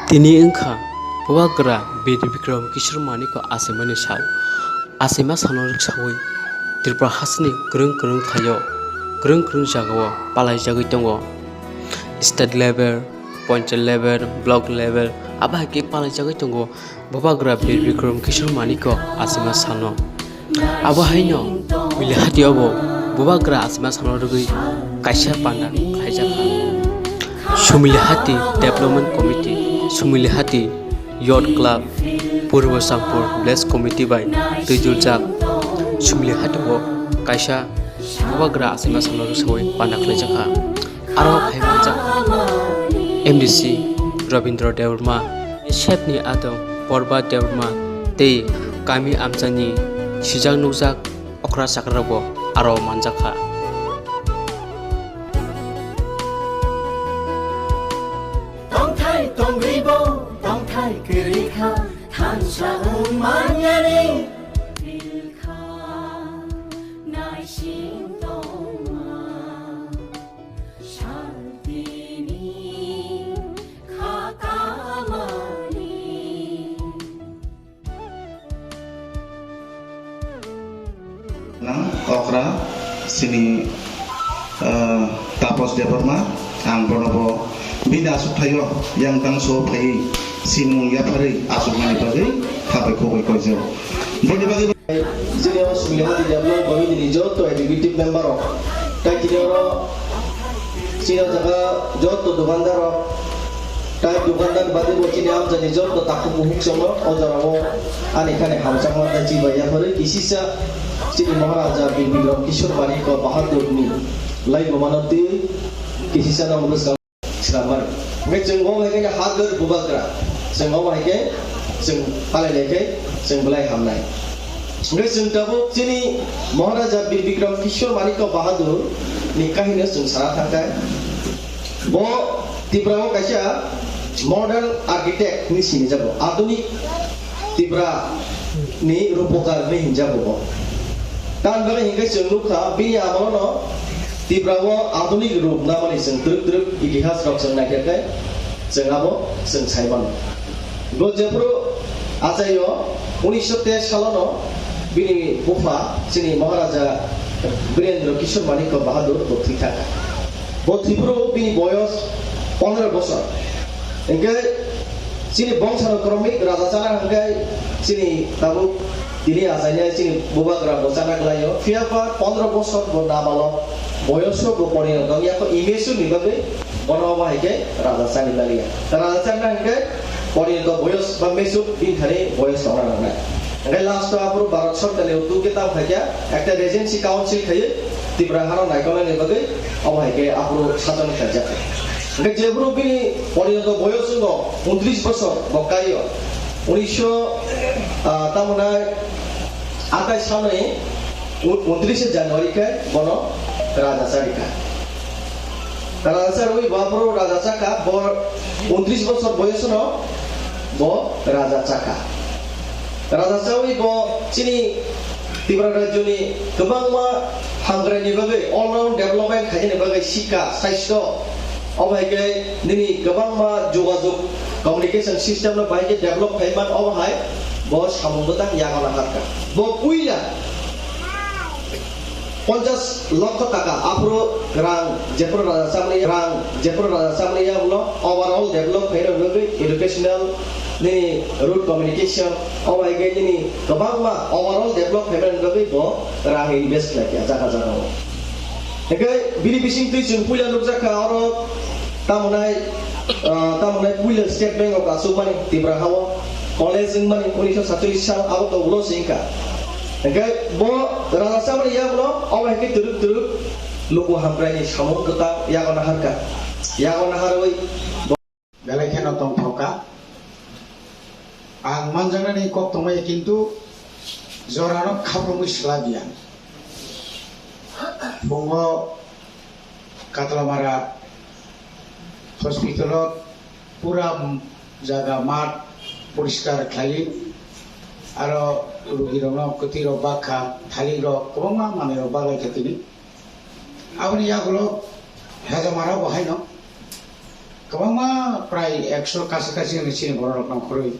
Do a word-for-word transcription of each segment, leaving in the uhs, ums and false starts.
Tini wngkha Bubagra Bir Bikram Kishore Manikko achaimani sal. Achaima sano rwksawi Tripura hasteni kwrwng kwrwng thaio, kwrwng kwrwng jagao palaijagwi tongo. State level, panchayat level, block level, abo hai khe palaijagwi tongo Bubagra Bir Bikram Kishore Manikko achaima sano. Abo haino Sumilihati obo Bubagra achaima sano rwgwi kaisa panda khlaijakha. Sumilihati Development Committee, Sumilihati Youth Club, Purbo Sampur Village Committee bai twijuljak Sumilihati o kaisa Bubagra achaima sano rwksawi panda khlaijakha. Aro phai manjak M D C Rabindra Debbarma, Sep ni adong Porba Debbarma tei kami amchaini sijak nukjak okra chakrarokbo aro manjakha. Tongthai tongribo, tongthai kwrwi kha, thansa wng manyani. Pilkha naising tongma. Shantini khakamani. Nang okra sini, eh, Tapos Debbarma, ang bono bo bini asuk thaio yang tangso phaiwi simung yapharwi asukmani bagwi habai khoboi koijao. Boni bagwi Jini o Sumilihati Development Committee ni joto executive member rok, tai tini oro chini o jaga joto dukandar rok, tai dukandar bade bo chini amchani joto takhuk bukhuk chongo, o jora o ani khani hamjakma tai chibai yapharwi kisisa chini Maharaja Bir Bikram Kishore Manikya Bahadur ni laibuma no twi kisisa no mwsang. Swnamani. Hingke chwng bo hai khe hagwr bubagra. Chwng bo hai khe chwng palai lai khe chwng belai hamnai. Hingke chwng tabuk chini Maharaja Bir Bikram Kishore Manikya Bahadur ni kahini chwng sana thangkha. Bo Tripura o kaisa modern architect ni sinijago. Adunik Tripura ni rupokar hinwi hinjago bo. Tamni bagwi hinkhe chwng nukha, bini amolono Tripura o adunik rup namani chwng twrwk twrwk itihas rok chwng naikhe khe chwng abo chwng sai mano. Bo jephuru achaio unisho teis salono bini bupha chini Maharaja Birendra Kishore Manikya Bahadur bo thwikha. Bo thwiphuru bini boyos pondro bosor. Hinkhe chini bongsano kromik raja chana hwnkhe chini tabuk tini achainai chini bubagra bo chana klaio. Phiyaba pondro bosor bo nabalok boyoso bo porinoto wngya kho, imesuk ni bagwi bono obo hai khe raja chani bagwi ya. Raja chana hwnkhe porinoto boyos ba mesuk bini thani boyos tongna nangnai. Hwnkhe last o aphuru Bharat Sorkar ni uddog khe tamo khaikha, ekta regency council khaiwi Tripura hano naikolnani bagwi obo hai khe aphuru sajon khlaijak. Hwnkhe jephuru bini porinoto boyos wngo untris bosor bo kaio, unisho, ah, tamo nai atai sanwi u-, untris January khe bono raja charikha. Raja charwi bo aphuru raja chakha, bo untris bosor boyosno bo raja chakha. Raja chawi bo chini Tripura rajyoni kwbangma hamkraini bagwi, all round development khainani bagwi, sikha, sasthyo, obo hai khe nini kwbangma jogajog, communication system no bahai khe develop khai man, obo hai bo samung bwtang yago naharkha. Bo puila ponchas lokho taka aphuru rang jephuru raja chamani rang jephuru raja chamani ya ulo overall develop khaina bagwi educational nini road communication obo hai khe nini kwbangma overall develop khaina bagwi bo rang invest khlai kha jaga jaga o. Hingkhe bini bising twi chwng puila nukjakha oro tamonai, ah, tamonai puila State Bank of aswkmani Tripura hao college wngmani unisho satcholish sal abo to ulo se wngkha. Hingke bo raja chamani yagulo obo hai khe twrwk twrwk luku hamkraini samung kwtal yago naharkha. Yago naharwi bo belai kheno tongthokha. Ang manjaknani kok tongmaya, kintu jorano khaprumwi swlaiya. Phungo Katlamara hospital-o pura jaga mat poriskar khlaiwi, aro rugirokno kwtwirok bakha, thalikrok kwbangma manwirok baklaikha tini. Aboni yagulo Hejamara bo haino Kwbangma prai ekso kaisa kaisa ni chini borok rok nongkhorwi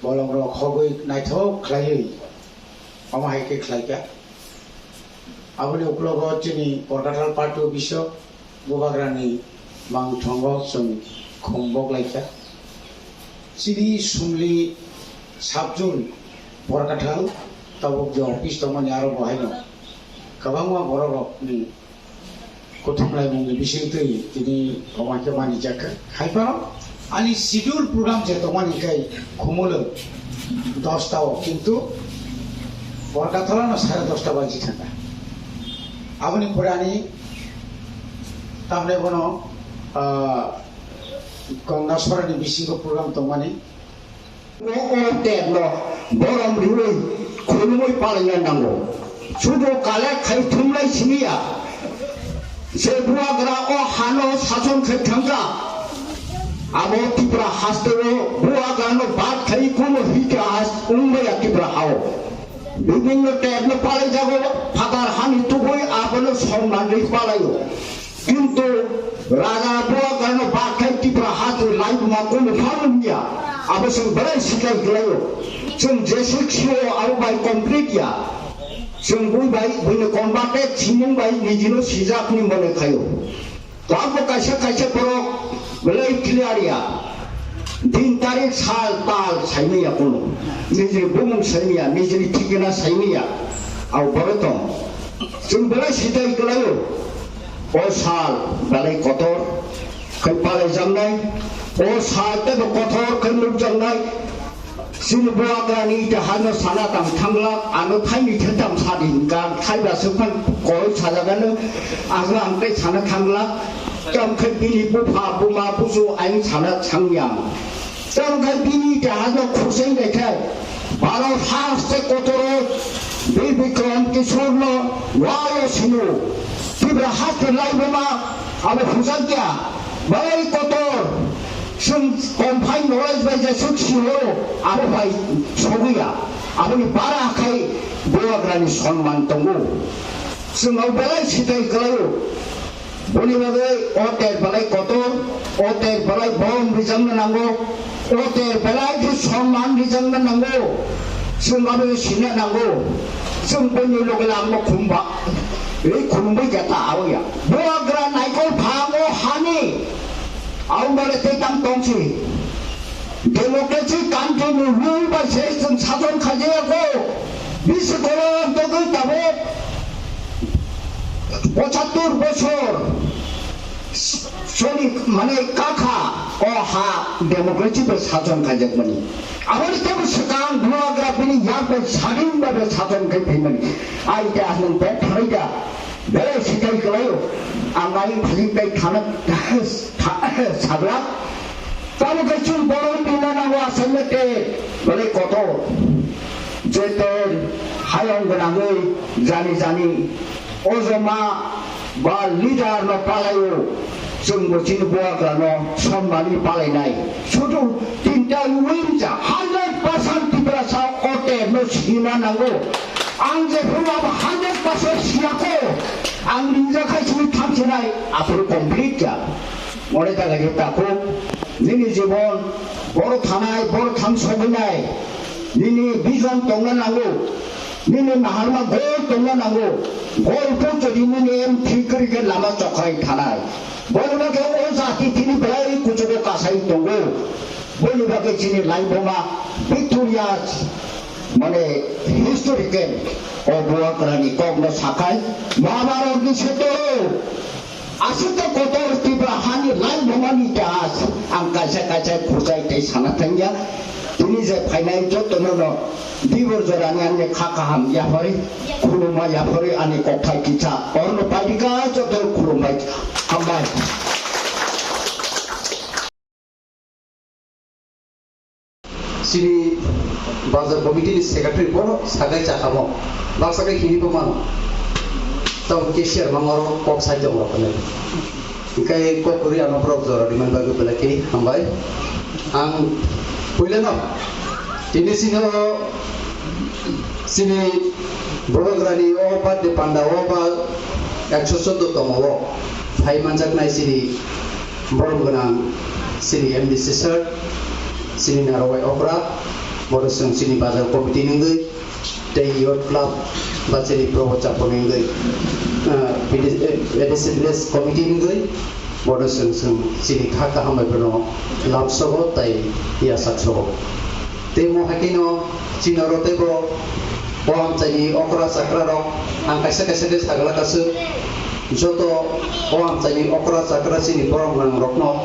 bolong rok hogwi naithok khlaiwi omo hai khe khlaikha. Aboni uklogo chini Porkathal Party Office o Bubagrani mangthongo chwng khum boklaikha. Chini Sumli Sabjul Porkathal tabuk je office tongmani aro bo haino kwbangma borok rokni kuthumlaimungni bisingtwi tini omo khe manijak kha. Haiphano ani schedule program je tongmani khe khumulwng dosta o, kintu Borkathalano sare dosta baji thangkha. Aboni pore ani tamni bono, ah, Ganga Sorani bisingo program tongmani. O, o terno borom riwi khulumwi palaina nango. Sudo kale khai thumlai siniya. Je buagra o hano sason khai thangkha. Abo Tripura haste o buagra no bad khai kuno hite has umbaya Tripura hao. Bibhinno terno palai jago phatar hani tubui abono somman ri palaio. Kintu raja buagrano bathai Tripura hati laibuma kunu phano hiya. Abo chwng belai siklai khlaio. Chwng jeswk sio abo bai complete ya. Chwng bui bai buino converted simung bai nijino sijakni mone khaio. Tabuk kaisa kaisa borok belai clear ya. Din tarik sal tal saimaya kunu. Nijini bumung saimaya, nijini thikana saimaya. Abo borok tong. Chwng belai siklai khlaio. O sal belai kotor khe palaijaknai, o sal teibo kotor khe nukjaknai. Chini buagrani ita hano sana tang thanglak, ano thaini the tang sadi hinkha, thaiba swkhan koi sajagano, aswk ang tei sana thanglak, tamo khe bini bupha buma buju ayang sana thangyang. Tamo khe bini jahaj no khusai naikhe, Bharat haste kotoro Bir Bikram Kishore no walo sinu. Tripura haste laibuma abo hujakya, belai kotor, chwng komphai knowledge bai jeswk sihoro, abo bai sogwiya, aboni bara khai buagrani sonman tongo. Chwng abo belai sitai kwlaio. Boni bagwi o ter belai kotor, o ter belai borom rijangna nango, o ter belai khe sonman rijangna nango, chwng abo sina nango, chwng boni loge langbo khumba, ri khumbai jata aboya. Buagra naikol phango hani, aumare te tang tongsi. Democracy country ni rule bai se chwng sajon khaijaya ko. Bisi kolom togwi tabuk pochattor bosor soni mane kakha o ha democracy bai sajon khaijak mani. Aboni tebo swkang buagra bini yak bai sadin bai sajon khai phaimani. Ai te aswng pek thanai da. Belai sikai kwlaio, ang ayang phajing tai thana sagla. Tamo khe chwng borom rina nango asaima te belai kotor. Je ter hayung gwnangwi jani jani ojoma ba leader no palaio, chwng bo chini buagra no somani palainai. Sudu tinta wimja hundred percent Tiprasa o ter no sina nango. Ang jephuru abo hundred percent siyakho, ang ringjak khai simi thamsinai, aphuru complete ya. Ore jaga je takhuk, nini jibon, boro thanai, boro thang sogwinai, nini vision tongna nango, nini naharma goal tongna nango, goal po jodi nini M P kwrwi khe lama chokrai thanai. Bono khe o jati tini belai kuchugo kasai tongo. Boni bagwi chini laibuma Victoria, mane, historical o buagrani kokno sakhai, Mahabharatni setoro aswk kotor Tripura hani laibumani itihas ang kaisa kaisa khurjai tei sana thangya. Tini je phainai jotono no dibor jorani ani kha kaham yapharwi, khulumma yapharwi ani kokthai kisa orno paidika joto khulumbai, hambai. Chini bazar committee ni secretary bono sagai chakamo, baksa khe hini bo mano. Tamo cashier mangoro kok sai tong rok hwnwi. Hingkhe kok kwrwi ano borok jora rimani bagwi belai khe hambai. Ang puilano tini chini o, chini bubagrani o birthday panda o ba ekso choudo tongma o phai manjaknai chini Borom gwnang chini M D C sir, chini Narwai Okra, bono chwng chini bazar committee ni wngwi, tei youth club ba chini Probo Chaponi wngwi, ah, A D C village committee ni wngwi, bono chwng chwng chini kha kaham bai bono lab sogo tei yasak sogo. Tei mo hai kheno chini oro teibo o amchaini okra chakra rok ang kaisa kaisa khe sagala kasuk joto o amchaini okra chakra chini borom gwnang rokno